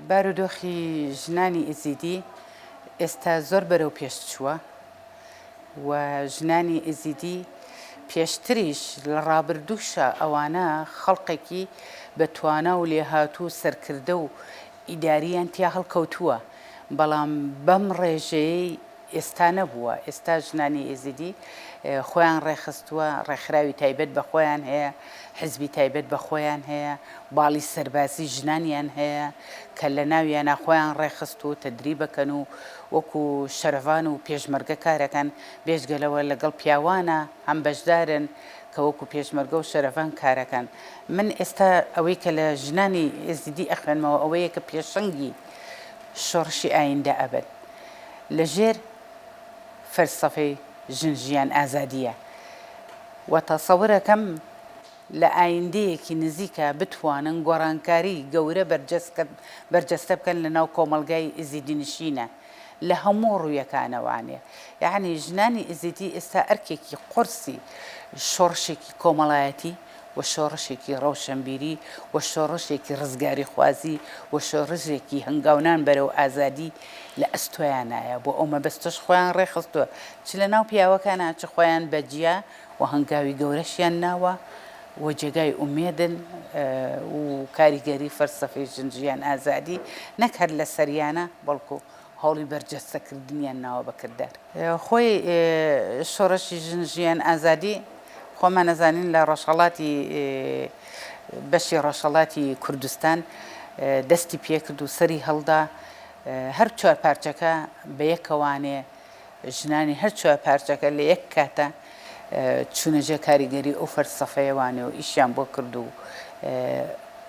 بارودۆخی ژنانی ئێزیدی ئێستا زۆر بەرەو پێش چووە و ژنانی ئێزیدی پێشتریش لە ڕابردووشا ئەوانە خەڵقێکی بە توانا و لێهاتوو و سەرکردە و ئیداریان تیا هەڵکەوتووە، بەڵام بەم ڕێژەیەی ئێستا نەبووە، ئێستا ژنانی ئێزیدی خۆیان ڕێکخستووە، ڕێکخراوی تایبەت بە خۆیان هەیە، حزبی تایبەت بە خۆیان هەیە، باڵی سەربازی ژنانیان هەیە کە لە ناویانا خۆیان ڕێکخستووە و تەدریبەکەن و وەکو شەرڤان و پێشمەرگە کارەکەن، بێجگە لەوە لەگەڵ پیاوانە هەم بەشدارن کە وەکو پێشمەرگە و شەرەڤان کارەکەن. من ئێستا ئەوەی کە لە ژنانی ئێزیدی ئەخوێنمەوە ئەوەیە کە پێشەنگی شۆڕشی ئایندە ئەبن لە ژێر فەلسەفەی ژن ژیان ئازادیە و تەسەورەکەم لە ئایندەیەکی نزیکا بتوانن گۆڕانکاری گەورە بەرجەستە بکەن لە ناو کۆمەڵگای ئێزیدی نشینە لە هەموو ڕوویەکانەوانێ یەعنی ژنانی ئێزیدی ئێستا ئەرکێکی قورسی شۆڕشێکی کۆمەڵایەتی و شۆڕشێکی ڕەوشەنبیری و شۆڕشێکی ڕزگاریخوازی و شۆڕشێکی هەنگاونان بەرەو ئازادی لە ئەستۆیانایە بۆ ئەو مەبەستەش خۆیان ڕێکخستووە چ لە ناو پیاوەکانا چ خۆیان بە جیا و هەنگاوی گەورەشیان ناوە و جێگای ئومێدن و کاریگەری فەلسەفەی ژن ژیان ئازادی نەک هەر لەسەریانە بەڵکو هەوڵی بەرجەستەکردنیان ناوە بە کردار. خۆی شۆڕشی ژن ژیان ئازادی خۆمان ئەزانین لە ڕۆژهەڵاتی بەشی ڕۆژهەڵاتی کوردستان دەستی پێکرد و سەری هەڵدا هەر چوار پارچەکە بە یەکەوانێ ژنانی هەر چوار پارچەکە لە یەک کاتە چوونە ژێر کاریگەری ئەو فەلسەفەیەوانێ و ئیشیان بۆ کرد و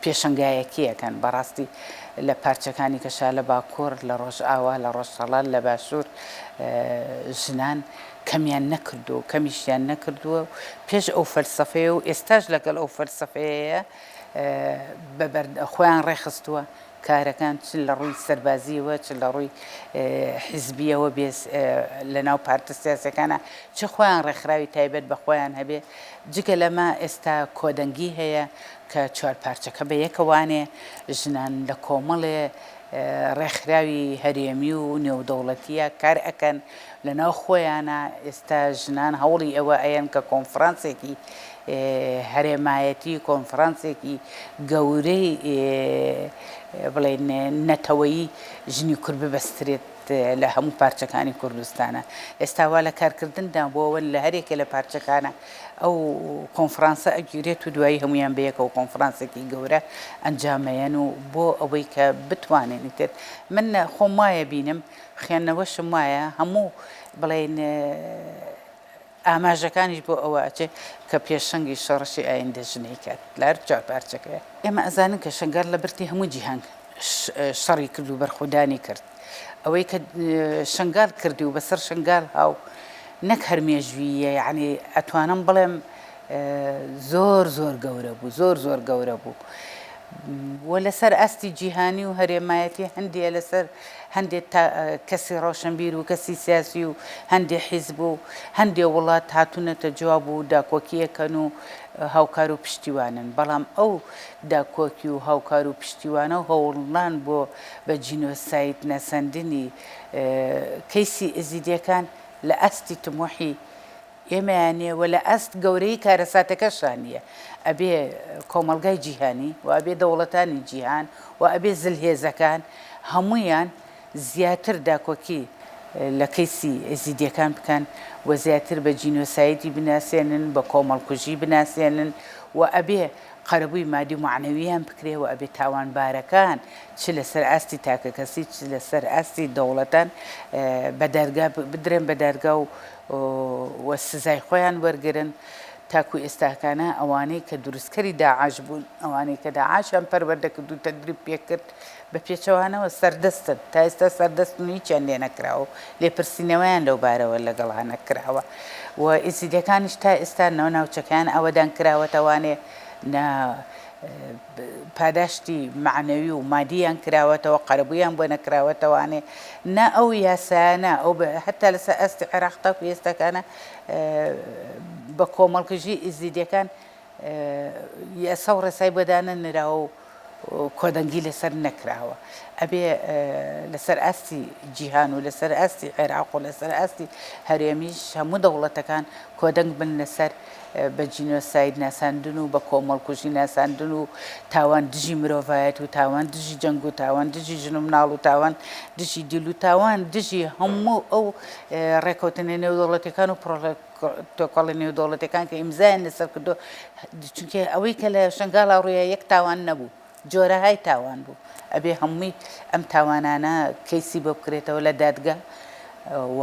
پێشەنگایەتی ئەکەن بەڕاستی لە پارچەکانی کەشا لە باکوور لە ڕۆژئاوا لە ڕۆژهەڵات لە باشوور ژنان کەمیان نەکردووە و کەمیشیان نەکردووە و پێش ئەو فەلسەفەیە و ئێستاش لەگەڵ ئەو فەلسەفەیە بە خۆیان ڕێکخستووە کارەکان چ لە ڕووی سەربازییەوە چ لە ڕووی حیزبییەوە بێ لە ناو پارتە سیاسیەکانا چ خۆیان ڕێکخراوی تایبەت بە خۆیان هەبێ جگە لەمە ئێستا کۆدەنگی هەیە کە چوارپارچەکە بە یەکەوانێ ژنان لە کۆمەڵێ ڕێکخراوی هەرێمی و نێودەوڵەتیە کار ئەکەن لە ناو خۆیانا ئێستا ژنان هەوڵی ئەوە ئەیەن کە کۆنفرانسێکی هەرێمایەتی کۆنفرانسێکی گەورەی بڵێین نەتەوەیی ژنی کورد ببەسترێت لە هەموو پارچەکانی کوردستانە ئێستا وا لە کارکردندا بۆ ئەوەن لە هەرێکە لە پارچەکانە ئەو کۆنفرانسە ئەگیرێت و دوایی هەمویان بەیەکەوە کۆنفرانسێکی گەورە ئەنجامەیەن و بۆ ئەوەی کە بتوانێن ئیتر من خۆم وایە بینم خوێندنەوەشم وایە هەموو بڵێین ئاماژەکانیش بۆ ئەوە ئەچێ کە پێشەنگی شۆڕشی ئایندە ژنەی کات لە هەر چوار پارچەکەیا. ئێمە ئەزانین کە شەنگال لە برتی هەموو جیهان شەڕی کرد و بەرخودانی کرد. ئەوەی کە شەنگال کردی و بەسەر شەنگال هاو نەک هەر مێژووییە یەعنی ئەتوانم بڵێم زۆر زۆر گەورە بوو زۆر زۆر گەورە بوو و لەسەر ئاستی جیهانی و هەرێمایەتی هەندێ لەسەر هەندێ کەسی ڕۆشنبیر و کەسی سیاسی و هەندێ حیزب و هەندێ وڵات هاتوونەتە جواب و داکۆکیەکەن و هاوکار و پشتیوانن بەڵام ئەو داکۆکی و هاوکار و پشتیوانە و هەوڵدان بۆ بە جینۆساید ناساندنی کەیسی ئێزیدیەکان لە ئاستی تموحی ئێمەیان نیە و لە ئاست گەورەیی کارەساتەکەشا نیە. ئەبێ کۆمەڵگای جیهانی و ئەبێ دەوڵەتانی جیهان و ئەبێ زلهێزەکان هەموویان زیاتر داکۆکی لە کەیسی ئێزیدیەکان بکەن و زیاتر بە جینۆسایدی بناسێنن، بە کۆمەڵکوژی بناسێنن و ئەبێ قەرەبووی مادی و مەعنەوییان بکرێ و ئەبێ تاوانبارەکان چ لەسەر ئاستی تاکەکەسی چ لەسەر ئاستی دەوڵەتان بە دادگا بدرێن بە دادگا و و سزای خۆیان وەرگرن تاکو ئێستاکانە ئەوانەی کە دروستکەری داعش بوون ئەوانەی کە داعشیان پەروەردە کرد و تەدریب پێکرد بە پێچەوانەوە سەردەستن تا ئێستا سەردەستن و هیچیان لێ نەکراوە و لێپرسینەوەیان لەو بارەوە لەگەڵا نەکراوە و ئێزیدیەکانیش تا ئێستا نە ناوچەکەیان ئاوەدان کراوەتەوانێ نە پاداشتی مەعنەوی و مادییان کراوەتەوە، قەرەبوویان بۆ نەکراوەتەوانێ، نە ئەو یاسایانە ئەو هەتا لەسەر ئاستی عێراق تاکو ئێستاکانە بە کۆمەڵکوژی ئیزیدیەکان یاسا و ڕێسای بۆ دانەنراوە و کۆدەنگی لەسەر نەکراوە. ئەبێ لەسەر ئاستی جیهان و لەسەر ئاستی عێراق و لەسەر ئاستی هەرێمیش هەموو دەوڵەتەکان کۆدەنگ بن لەسەر بە جینۆساید ناساندن و بە کۆمەڵکوژی ناساندن و تاوان دژی مرۆڤایەت و تاوان دژی جەنگ و تاوان دژی ژن و مناڵ و تاوان دژی دیل و تاوان دژی هەموو ئەو ڕێکەوتنە نێودەوڵەتیەکان و پرۆتۆکۆڵە نێودەوڵەتیەکان کە ئیمزایان لەسەر کردووە چونکە ئەوەی کە لە شەنگاڵا ڕوویا یەک تاوان نەبوو جۆرەهای تاوان بوو ئەبێ هەمووی ئەم تاوانانە کەیسی بۆ بکرێتەوە لە دادگا و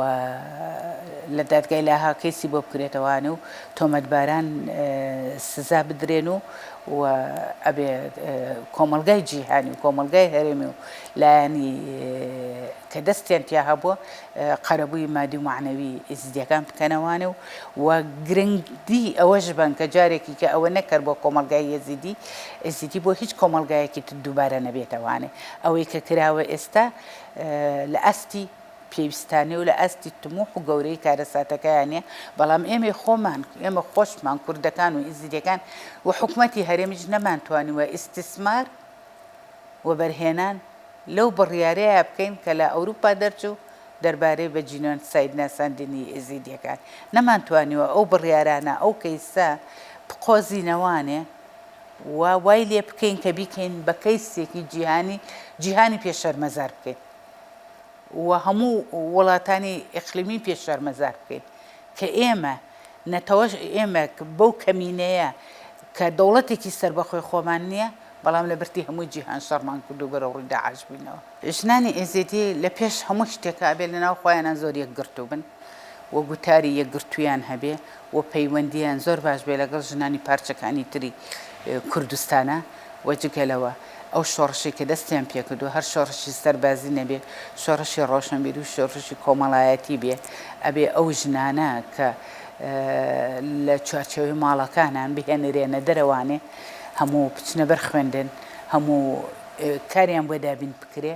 لە دادگای لاها کەیسی بۆ بکرێتەوانێ و تۆمەتباران سزا بدرێن و و ئەبێ کۆمەڵگای جیهانی و کۆمەڵگای هەرێمی و لایەنی کە دەستیان تیا هەبووە قەرەبووی مادی و مەعنەوی ئێزیدیەکان بکەنەوانێ و و گرنگی ئەوەش بەن کە جارێکی کە ئەوە نەکەر بۆ کۆمەڵگای یەزیدی ئێزیدی بۆ هیچ کۆمەڵگایەکی تر دووبارە نەبێتەوانێ ئەوەی کە کراوە ئێستا لە ئاستی پێویستانێ و لە ئاستی تموح و گەورەی کارەساتەکەیانە بەڵام ئێمەی خۆمان ئێمە خۆشمان کوردەکان و ئێزیدیەکان و حکومەتی هەرێمیش نەمانتوانیوە ئیستیسمار وەبەرهێنان لەو بڕیارەیا بکەین کە لە ئەوروپا دەرچوو دەربارەی بە جینۆساید ناساندنی ئێزیدیەکان. نەمانتوانیوە ئەو بڕیارانە، ئەو کەیسە بقۆزینەوانێ و وای لێ بکەین کە بیکەین بە کەیسێکی جیهانی، جیهانی پێ شەرمەزار بکەین و هەموو وڵاتانی ئیقلیمی پێ شەرمەزار بکەین کە ئێمە نەتەوەش ئێمە بەو کەمینەیە کە دەوڵەتێکی سەربەخۆی خۆمان نییە، بەڵام لە برتی هەموو جیهان شەڕمان کرد و بەرەوڕووی داعش بووینەوە. ژنانی ئێزیدی لە پێش هەموو شتێکا ئەبێ لە ناو خۆیانا زۆر یەکگرتوو بن و گوتاری یەکگرتوویان هەبێ و پەیوەندییان زۆر باش بێ لەگەڵ ژنانی پارچەکانی تری کوردستانا و جگە لەوە ئەو شۆڕشەی کە دەستیان پێکردووە هەر شۆڕشی سەربازی نەبێ شۆڕشی ڕۆشنبیری و شۆڕشی کۆمەڵایەتی بێ ئەبێ ئەو ژنانە کە لە چوارچێوەی ماڵەکانان بهێنرێنە دەرەوانێ هەموو بچنە بەر خوێندن، هەموو کاریان بۆ دابین بکرێ،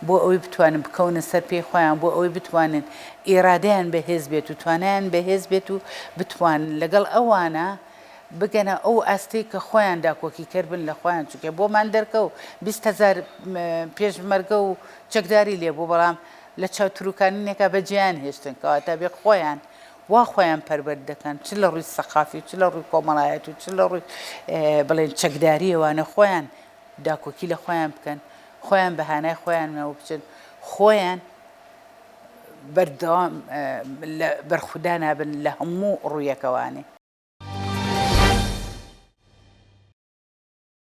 بۆ ئەوەی بتوانن بکەونە سەر پێی خۆیان، بۆ ئەوەی بتوانن ئیرادەیان بەهێز بێت و توانایان بەهێز بێت و بتوانن لەگەڵ ئەوانە بگەنە ئەو ئاستەی کە خۆیان داکۆکیکەر بن لە خۆیان، چونکە بۆمان دەرکەوت 20 هەزار پێشمەرگە و چەکداری لێ بوو، بەڵام لە چاوتروکانینێکا بەجێیان هێشتن، کەواتە بێ خۆیان وا خۆیان پەروەرد دەکەن چ لە ڕووی سەقافی و چ لە ڕووی کۆمەڵایەتی و چ لە ڕووی بڵێن چەکداریەوانە خۆیان داکۆکی لە خۆیان بکەن خۆیان بە هانای خۆیانەوە بچن خۆیان بەردەوام لە بەرخودانابن لە هەموو ڕوویەکەوانێ.